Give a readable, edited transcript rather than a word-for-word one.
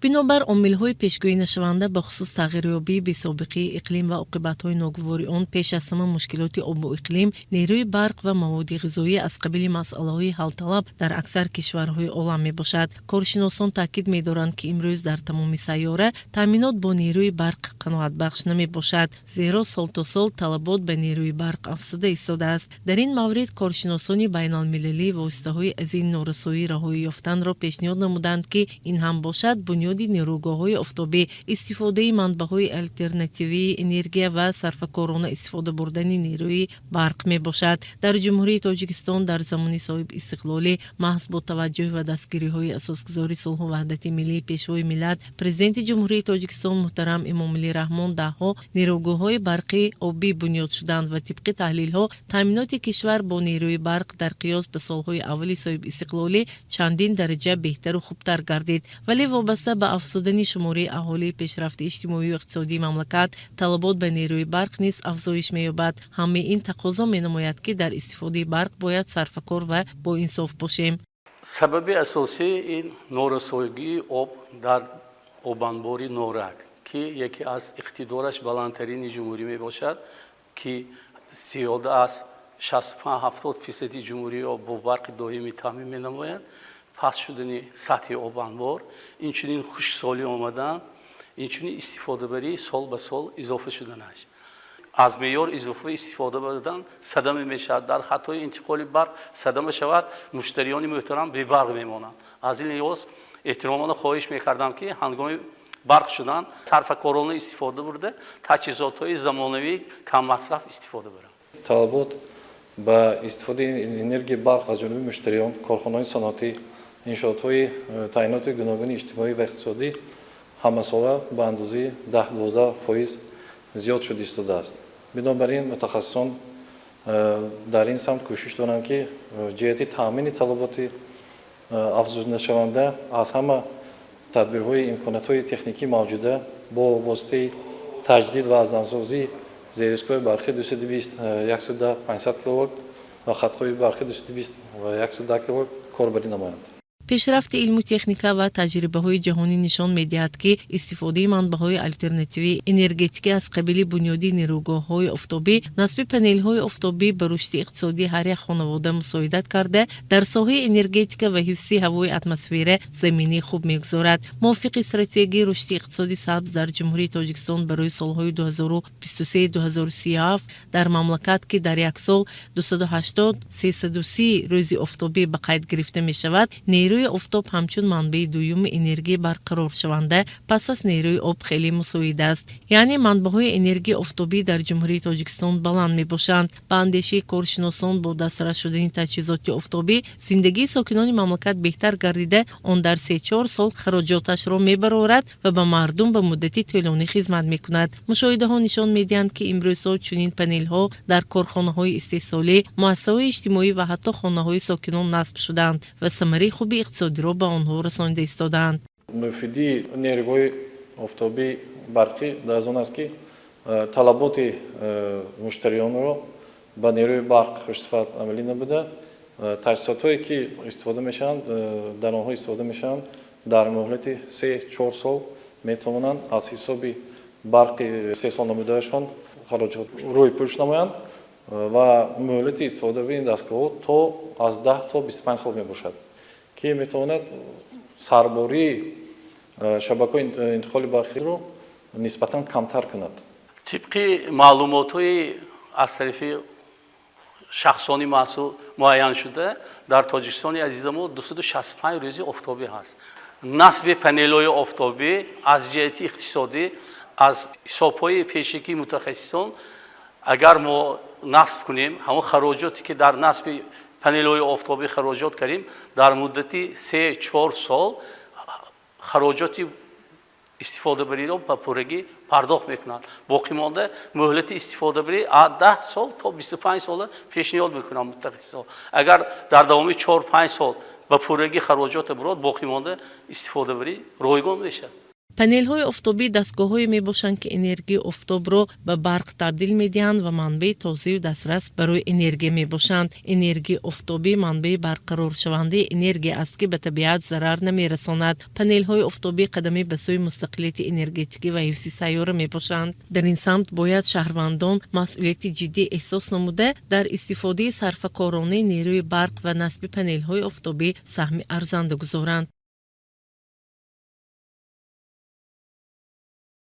Бинобар омилҳои пешгӯӣнашаванда, бахусус тағйирёбии бесобиқаи иқлим ва оқибатҳои ногувори он, пеш аз ҳама мушкилоти обу иқлим, нерӯи барқ ва маводи ғизоӣ аз қабили масъалаҳои ҳалталаб дар аксар кишварҳои олам мебошад. Коршиносон таъкид медоранд, ки имрӯз дар тамоми сайёра таъминот бо нерӯи барқ қаноатбахш намебошад, зеро сол то сол талабот ба нерӯи барқ афзуда истодааст. Дар ин маврид коршиносони байналмилалӣ воситаҳои аз ин норасоӣ раҳоӣ ёфтанро пешниҳод намуданд, ки ин ҳам бошад бунёди нерӯгоҳҳои офтобӣ, истифодаи манбаъҳои алтернативии энергия ва сарфакорона истифода бурдани нерӯи барқ мебошад. Дар Ҷумҳурии Тоҷикистон дар замони соҳибистиқлолӣ маҳз бо таваҷҷӯҳ ва дастгириҳои Асосгузори сулҳу ваҳдати миллӣ, Пешвои миллат, Президенти Ҷумҳурии Тоҷикистон муҳтарам Эмомалӣ Раҳмон даҳҳо нерӯгоҳҳои барқи обӣ бунёд шуданд ва тибқи таҳлилҳо таъминоти кишвар бо нерӯи барқ дар қиёс ба солҳои аввали соҳибистиқлолӣ чандин дараҷа беҳтару хубтар гардид. Вале вобаста ба афзудани шумораи аҳолӣ, пешрафти иҷтимоию иқтисодии мамлакат, талабот ба нерӯи барқ низ афзоиш меёбад. Ҳамаи ин тақозо менамояд, ки дар истифодаи барқ бояд сарфакор ва боинсоф бошем. Сабаби асосии ин норасоигии об дар обанбори Норак, ки яке аз иқтидораш баландтарини ҷумҳурӣ мебошад, ки зиёда аз 65-70 фисади ҷумҳуриро бо барқи доимӣ таъмин менамояд, паст шудани сатҳи обанбор, инчунин хушксолӣ омадан, инчунин истифодабарии сол ба сол изофа шуданаш, аз меъёр изофа истифода бурдан садама мешавад, дар хатҳои интиқоли барқ садама шавад, муштариёни муҳтарам бебарқ мемонанд. Аз ин лиҳоз эҳтиромона хоҳиш мекардам, ки ҳангоми барқ шудан сарфакорона истифода бурда, таҷҳизотҳои замонавии каммасраф истифода баранд. Талабот ба истифодаи энергияи барқ аз ҷониби муштариён, корхонаҳои саноатӣ, иншоотҳои таъиноти гуногуни иҷтимоӣ ва иқтисодӣ ҳамасола ба андозаи 10-12% зиёд шуда истодааст. Бинобар ин мутахассисон дар ин самт кӯшиш доранд, ки ҷиҳати таъмини талаботи афзудашаванда аз ҳама тадбирҳои имкониятҳои техникӣ мавҷуда бо воситаи таҷдид ва аз навсозии зеристгоҳи барқи 220, 110, 500 киловолт ва хатҳои барқи 220 ва 110 киловолт корбарӣ намоянд. Пешрафти илму техника ва таҷрибаҳои ҷаҳонӣ нишон медиҳад, ки истифодаи манбаъҳои алтернативии энергетикӣ аз қабили бунёди нерӯгоҳҳои офтобӣ, насби панелҳои офтобӣ ба рушди иқтисодии ҳар як хонавода мусоидат карда, дар соҳаи энергетика ва ҳифзи ҳавои атмосфера заминаи хуб мегузорад. Мувофиқи Стратегияи рушди иқтисоди сабз дар Ҷумҳурии Тоҷикистон барои солҳои 2023-2037, дар мамлакат, ки дар як сол 280 330 рӯзи офтобӣ ба қайд гирифта мешавад, нерӯи офтоб ҳамчун манбаи дуюми энергияи барқароршаванда пас аз нерӯи об хеле мусоид аст. Яъне манбаъҳои энергияи офтобӣ дар Ҷумҳурии Тоҷикистон баланд мебошанд. Ба андешаи коршиносон, бо дастрас шудани таҷҳизоти офтобӣ зиндагии сокинони мамлакат беҳтар гардида, он дар 3-4 сол хароҷоташро мебарорад ва ба мардум ба муддати тӯлонӣ хизмат мекунад. Мушоҳидаҳо нишон медиҳанд, ки имрӯзҳо чунин панелҳо дар корхонаҳои истеҳсолӣ, муассисаҳои иҷтимоӣ ва ҳатто хонаҳои сокинон насб шудаанд ва самараи хуби иқтисодиро ба онҳо расонида истодаанд. Муфидии нерӯгоҳи офтобии барқӣ дар он аст, ки талаботи муштариёнро ба нерӯи барқ хушсифат амалӣ намуда, таҷҳизотҳое ки истифода мешаванд, дар онҳо истифода мешаванд, дар муҳлати 3-4 сол метавонанд аз ҳисоби барқи истеҳсол намудаашон хароҷот рӯй пӯш намоянд ва муҳлати истифодаи ин дастгоҳҳо то аз 10 то 25 сол мебошад, ки метавонад сарбории шабакаҳои интиқоли барқиро нисбатан камтар кунад. Тибқи маълумотҳои аз тарафи шахсони масъул муайяншуда, дар Тоҷикистони азизамо 265 рӯзи офтобӣ ҳаст. Насби панелҳои офтобӣ аз ҷиҳати иқтисодӣ, аз ҳисобҳои пешакии мутахассисон, агар мо насб кунем, ҳамон хароҷоте ки дар насби панелҳои офтобӣ хароҷот кардем, дар муддати 3-4 сол хароҷоти истифодабариро ба пуррагӣ пардохт мекунанд. Боқӣ монда муҳлати истифодабарӣ аз 10 сол то 25 сола пешниҳод мекунанд мутахассисон. Агар дар давоми 4-5 сол ба пуррагӣ хароҷота бурод, боқӣ монда истифодабарӣ ройгон мешавад. Панелҳои офтобӣ дастгоҳҳое мебошанд, ки энергияи офтобро ба барқ табдил медиҳанд ва манбаи тозаю дастрас барои энергия мебошанд. Энергияи офтобӣ манбаи барқароршавандаи энергия аст, ки ба табиат зарар намерасонад. Панелҳои офтобӣ қадаме ба сӯи мустақилияти энергетикӣ ва ҳифзи сайёра мебошанд. Дар ин самт бояд шаҳрвандон масъулияти ҷиддӣ эҳсос намуда, дар истифодаи сарфакоронаи нерӯи барқ ва насби панелҳои офтобӣ саҳми арзанда гузоранд.